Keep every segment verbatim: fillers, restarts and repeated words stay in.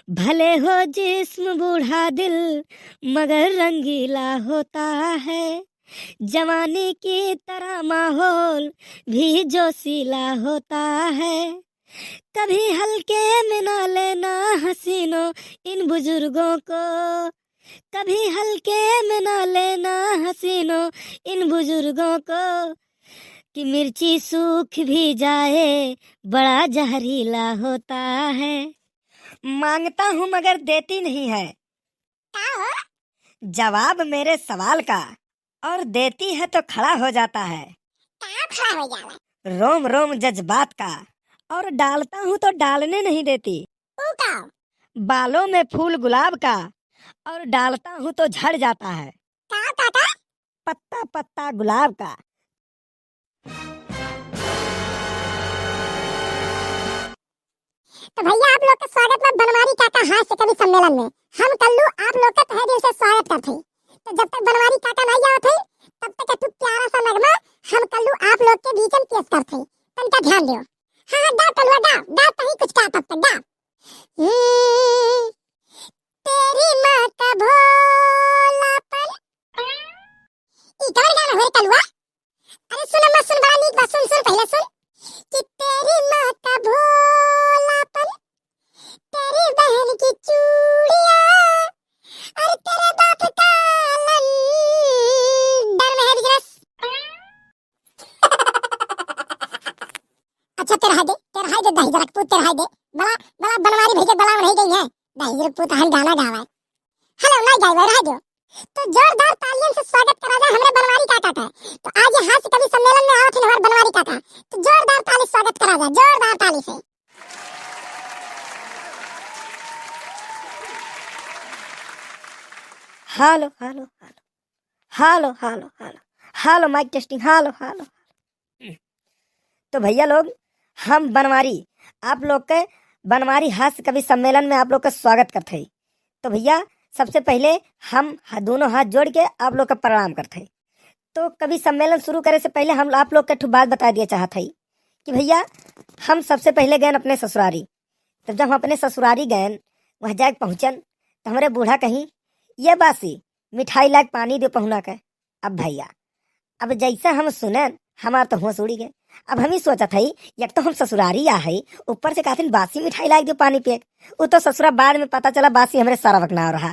भले हो जिस्म बूढ़ा, दिल मगर रंगीला होता है। जवानी की तरह माहौल भी जोशीला होता है। कभी हल्के में ना लेना हसीनों इन बुजुर्गों को, कभी हल्के में ना लेना हसीनों इन बुजुर्गों को, कि मिर्ची सूख भी जाए, बड़ा जहरीला होता है। मांगता हूँ मगर देती नहीं है। का हो? जवाब मेरे सवाल का, और देती है तो खड़ा हो जाता है। का खड़ा हो जाला? रोम रोम जज्बात का, और डालता हूँ तो डालने नहीं देती। ऊ का? बालों में फूल गुलाब का, और डालता हूँ तो झड़ जाता है। का, का, का? पत्ता पत्ता गुलाब का। तो भैया, आप लोग के स्वागत बा बनवारी काका हास्य कवि सम्मेलन में। हम कल्लू आप लोग के तहे दिल से स्वागत करत हई। तो जब तक बनवारी काका नहीं आवत है, तब तक एक ठो प्यारा सा नगमा हम कल्लू आप लोग के बीच में पेश करत हई। तनका ध्यान दियो। हाँ, हाँ, गा कलुआ, गा, गा कहीं कुछ गा तब तक, गा। हम्म, तेरी माँ का भोलापन। ई कवन गाना हो रे कलुआ? अरे सुन अम्मा, सुन, बड़ा नीक बा, सुन, सुन, पहले सुन। कि तेरी माँ का भोलापन, तेरी बहन की चूड़ियाँ, अरे तेरे बाप का लंदन में है बिजनेस। अच्छा, तेरा है दे, तेरा है दे, दहिजरक पूत, तेरा है दे। बड़ा, बड़ा बनवारी भैया, बड़ा नहीं गई है। दहिजरक पूत, हम गाना गावा है। हेलो, नहीं गाई, रह दो। तो जोरदार तालियन से स्वागत करा जाए हमरे बनवारी काका का। तो आज ये हास्य कवि सम्मेलन में आवत है हमारे बनवारी काका। तो जोरदार ताली स्वागत करा जाए, जोरदार ताली से। Hello, hello, hello. Hello, hello, hello. Hello, mike testing. Hello, hello, hello. तो भैया लोग, हम बनवारी, आप लोग के बनवारी हास्य कवि सम्मेलन में आप लोग का स्वागत करत हई। तो भैया, सबसे पहले हम ह-, दोनों हाथ जोड़ के आप लोग का प्रणाम करत हई। तो कवि सम्मेलन शुरू करे से पहले हम आप लोग के ठो बात बता दिए चाहत हई कि भैया, हम सबसे पहले गए अपने ससुरारी। तब जब हम अपने ससुरारी गए, वहाँ जाके पहुँचन, तो हमरे बूढ़ा कहीं, "ये बासी, मिठाई लाके पानी दो पहुना के।" अब भैया, अब जैसे हम सुनन, हमार तो होश उड़ी गए। अब हम ही सोचत हई, एक तो हम ससुरारी आ हई, ऊपर से कहथिन बासी मिठाई लाके दो पानी पिए। उ तो ससुरा बाद में पता चला बासी हमरे सरवक नाव रहा।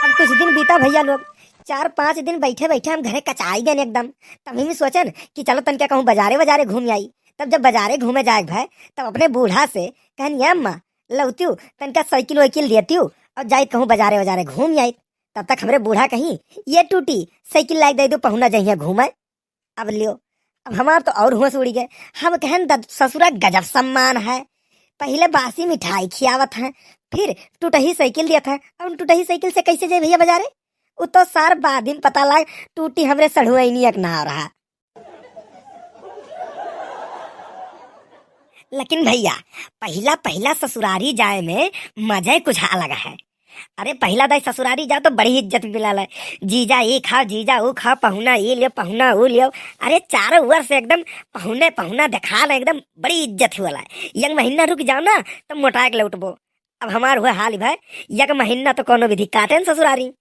अब कुछ दिन बीता भैया लोग, चार पाँच दिन बैठे बैठे हम घरे कचाई गए एकदम। तब हम ही सोचन कि चलो तनके कहूँ बाजारे बाजारे घूम आई। तब जब बाजारे घूमे जाए भय, तब अपने बूढ़ा से कहन, "ये अम्मा, लौतियो तनका साइकिल वाइकिल देतियो और जाइत कहूँ बाजारे बाजारे घूम आइत।" तब तक हमरे बूढ़ा कहीं, "ये टूटी, साइकिल लाइके दे दो, पहुना जइहे घूमे।" अब लियो, अब हमार तो और होश उड़ी गए। हम कहन, "दद-, ससुरा गजब सम्मान है, पहले बासी मिठाई खियावत हैं, फिर टूटही साइकिल दियत हैं, अब टूटही साइकिल से कैसे जाए भैया बाजारे?" उ तो सार बाद में पता लाग, टूटी हमरे सढ़ुआइनी एक नाव रहा। लेकिन भैया, पहिला, पहिला ससुरारी जाए में मजा ही कुछ अलग है। अरे, पहिला दाई ससुरारी जाओ तो बड़ी इज्जत मिला है। जीजा ई खाओ, जीजा ऊ खाओ, पहुना ई लियो, पहुना ऊ लियो। अरे, चारों ओर से एकदम पहुने, पहुना देखा ले, एकदम बड़ी इज्जत होला है। एक महीना रुक जाओ ना, तो मोटा के लौटबो। अब हमार हुए हाल भाई, एक महीना तो कोनो विधि काटेन ससुरारी।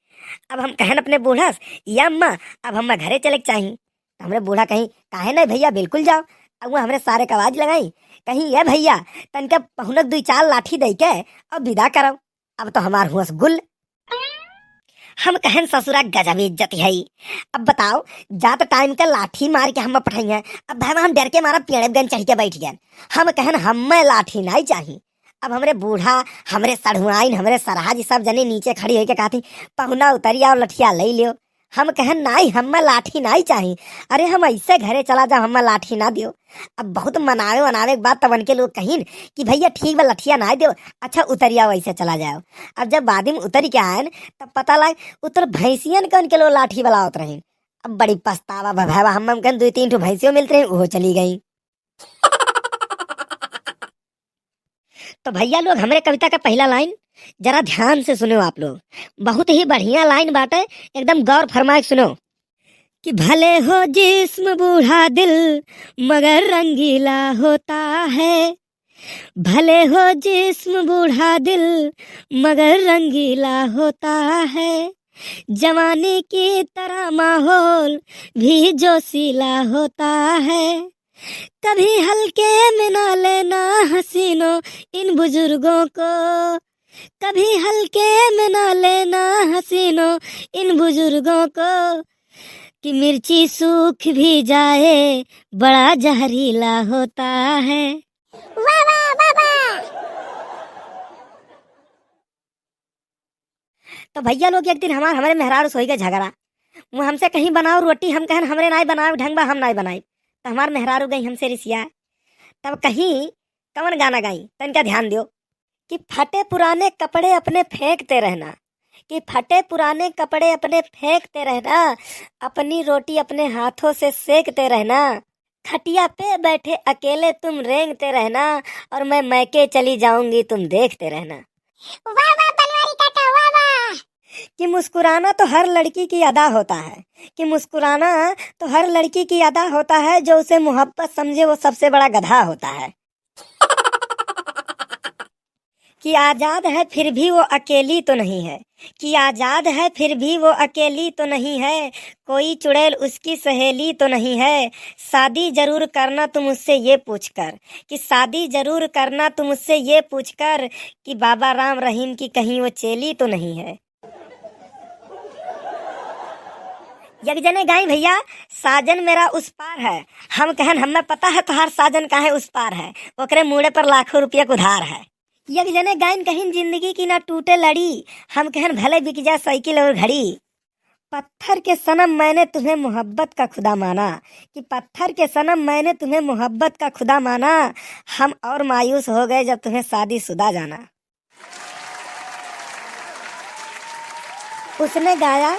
अब हम कहन अपने बूढ़ा से, "या अम्मा, अब हम घरे चले के चाही।" तो हमरे बूढ़ा कहीं, "काहे नहीं भैया, बिल्कुल जाओ।" अब वो हमरे सारे का आवाज लगाई, कहीं, "ये भैया, तनका पहुनक दुई चार लाठी दे के अब विदा करो।" अब तो हमार हुआ गुल। हम कहन, "ससुरा गजब इज्जत है।" अब बताओ, जात टाइम का लाठी मार के हम पठाई हैं। अब भाई हम डर के मारा पेड़ गन चढ़ के बैठ गए। हम कहन, "हमें लाठी नहीं चाही।" अब हमरे बूढ़ा, हमरे सढ़ुआइन, हमरे सरहा जी सब जने नीचे खड़ी होके कहती, "पहुना उतरी आओ, लठिया ले लियो।" हम कहन, "नाई, हम्मा लाठी नाई चाही। अरे हम ऐसे घरे चला जाओ, हम्मा लाठी ना दियो।" अब बहुत मनावे वनावे के बाद तब उनके लोग कहिन कि, "भैया ठीक बा, लठिया ना दियो, अच्छा उतरी आओ, ऐसे चला जाओ।" अब जब बाद में उतरी के आयन, तब पता लाग उतर भैंसियन के उनके लोग लाठी बलावत रहिन। अब बड़ी पछतावा भा-, भावा, हम, हम कहन, "दुई तीन ठो भैंसियों मिलत रही, उहो चली गई।" तो भैया लोग, हमरे कविता का पहला लाइन जरा ध्यान से सुनो आप लोग, बहुत ही बढ़िया लाइन बाटे, एकदम गौर फरमाए के सुनो कि भले हो जिस्म बूढ़ा, दिल मगर रंगीला होता है। भले हो जिस्म बूढ़ा, दिल मगर रंगीला होता है। जवानी की तरह माहौल भी जोशीला होता है। कभी हल्के में ना लेना हसीनों इन बुजुर्गों को, कभी हल्के में ना लेना हसीनों इन बुजुर्गों को, कि मिर्ची सूख भी जाए, बड़ा जहरीला होता है। वाह, वाह, वाह, वाह। तो भइया लोग, एक दिन हमार, हमरे मेहरारू से होइ गए झगड़ा। वो हमसे कहीं, "बनाओ रोटी", हम कहन, "हमरे नाई बनावे ढंग बा, हम नाई बनाई।" तो हमार मेहरारू गई हमसे रिसिया। तब कहीं कवन गाना गाई, तनिका ध्यान दियो। कि फटे पुराने कपड़े अपने फेंकते रहना, कि फटे पुराने कपड़े अपने फेंकते रहना, अपनी रोटी अपने हाथों से सेंकते रहना, खटिया पे बैठे अकेले तुम रेंगते रहना, और मैं मैके चली जाऊंगी तुम देखते रहना। वाह, वाह, बनवारी काका, वाह, वाह। कि मुस्कुराना तो हर लड़की की अदा होता है, कि मुस्कुराना तो हर लड़की की अदा होता है, जो उसे मोहब्बत समझे वो सबसे बड़ा गधा होता है। कि आजाद है फिर भी वो अकेली तो नहीं है, कि आजाद है फिर भी वो अकेली तो नहीं है, कोई चुड़ैल उसकी सहेली तो नहीं है। शादी जरूर करना तुम उससे ये पूछकर, कि शादी जरूर करना तुम उससे ये पूछकर, कि बाबा राम रहीम की कहीं वो चेली तो नहीं है। एक जने गाई भइया, "साजन मेरा उस पार है।" हम कहन, "हमें पता है तोहार साजन काहे उस पार है, ओकरे मूड़े पर लाखों रुपया के उधार है।" एक जने गाइन, कहिन, "जिंदगी की ना टूटे लड़ी।" हम कहन, "भले बिक जाए साइकिल और घड़ी।" पत्थर के सनम मैंने तुम्हें मोहब्बत का खुदा माना, कि पत्थर के सनम मैंने तुम्हें मोहब्बत का खुदा माना, हम और मायूस हो गए जब तुम्हें शादीशुदा जाना। उसने गाया,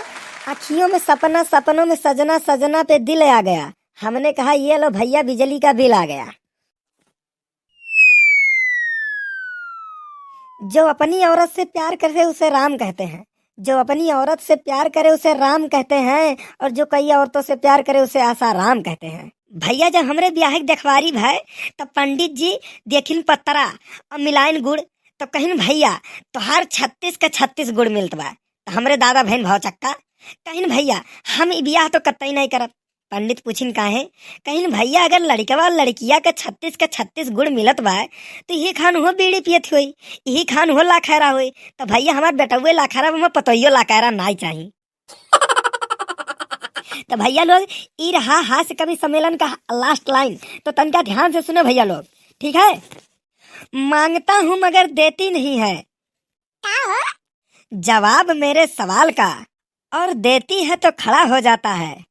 "अखियों में सपना, सपनों में सजना, सजना पे दिल आ गया।" हमने कहा, "ये लो भइया, बिजली का बिल आ गया।" जो अपनी औरत से प्यार करे उसे राम कहते हैं, जो अपनी औरत से प्यार करे उसे राम कहते हैं, और जो कई औरतों से प्यार करे उसे आसाराम कहते हैं। भइया, जब हमरे बियाह के देखवारी भय, तब पंडित जी देखिन पतरा और मिलाइन गुड़, तो कहिन, "भइया, तोहार छत्तीस का छत्तीस गुड़ मिलत बा।" तो हमरे दादा भइन भौचक्का, कहिन, "भइया, हम ई बियाह तो कतई नहीं करब।" पंडित पूछिन, "काहे?" कहिन, "भइया, अगर लड़िकवा लड़किया के छत्तीस के छत्तीस गुण मिलत बा, तो इही खान हो बीड़ी पियत होई, इही खान हो लाखैरा होई, तो भइया, हमार बेटउए लाखैरा, हमें पतोहियो लाखैरा नाई चाही।" तो भइया लोग, ई रहा हास्य कवि सम्मेलन का last line। तो तनका ध्यान से सुनो भइया लोग, ठीक है? मांगता हूँ मगर देती नहीं है। का हो? जवाब मेरे सवाल का, और देती है तो खड़ा हो जाता है।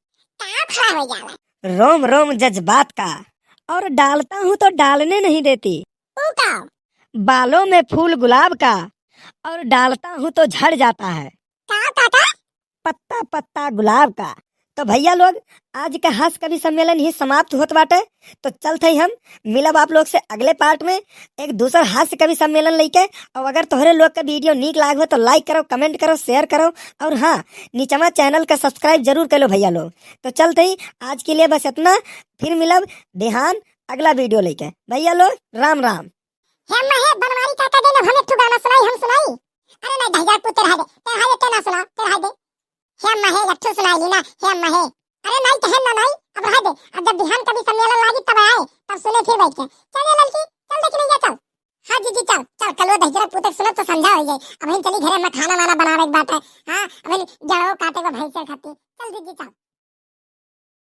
का खड़ा हो जाला? रोम रोम जज्बात का, और डालता हूँ तो डालने नहीं देती। ऊ का? बालों में फूल गुलाब का, और डालता हूँ तो झड़ जाता है। का, का, का? पत्ता पत्ता गुलाब का। तो भइया लोग, आज का हास्य कवि सम्मेलन ही समाप्त होत बाटे। तो चलत हई हम, मिलब आप लोग से अगले part में एक दूसर हास्य कवि सम्मेलन लइके। और अगर तोहरे लोग का video नीक लाग हो तो like करो, comment करो, share करो, और हाँ, निचवा channel का subscribe जरूर कर लो भइया लोग। तो चलत हई, आज के लिए बस इतना, फिर मिलब बिहान अगला video लइके। भइया लोग, राम राम। हे महे, बनवारी काका देने हम एक ठो गाना सुनाई, हम सुनाई। अरे नहीं, दहिजरा पूत, ते रहा दे, ते रहा दे, ते ना सुना, ते रहा दे। हे महे, एक ठो सुनाई ली ना, हे महे। अरे नहीं, कहे ना नहीं, अब रहा दे। अब जब बिहान कवि सम्मेलन लागी तब आए, तब सुने फिर बैठ के। चल रे ललकी, चल दे कि नहीं जा, चल। हाँ जीजी, चल, चल, कलुआ दहिजरा पूत के सुनब तो संझा हो जाए। अब हम चली घरे में खाना वाना बनावे के बात है। हाँ, अब हम जड़ो काटे को भैंसे खाती। चल जीजी, चल।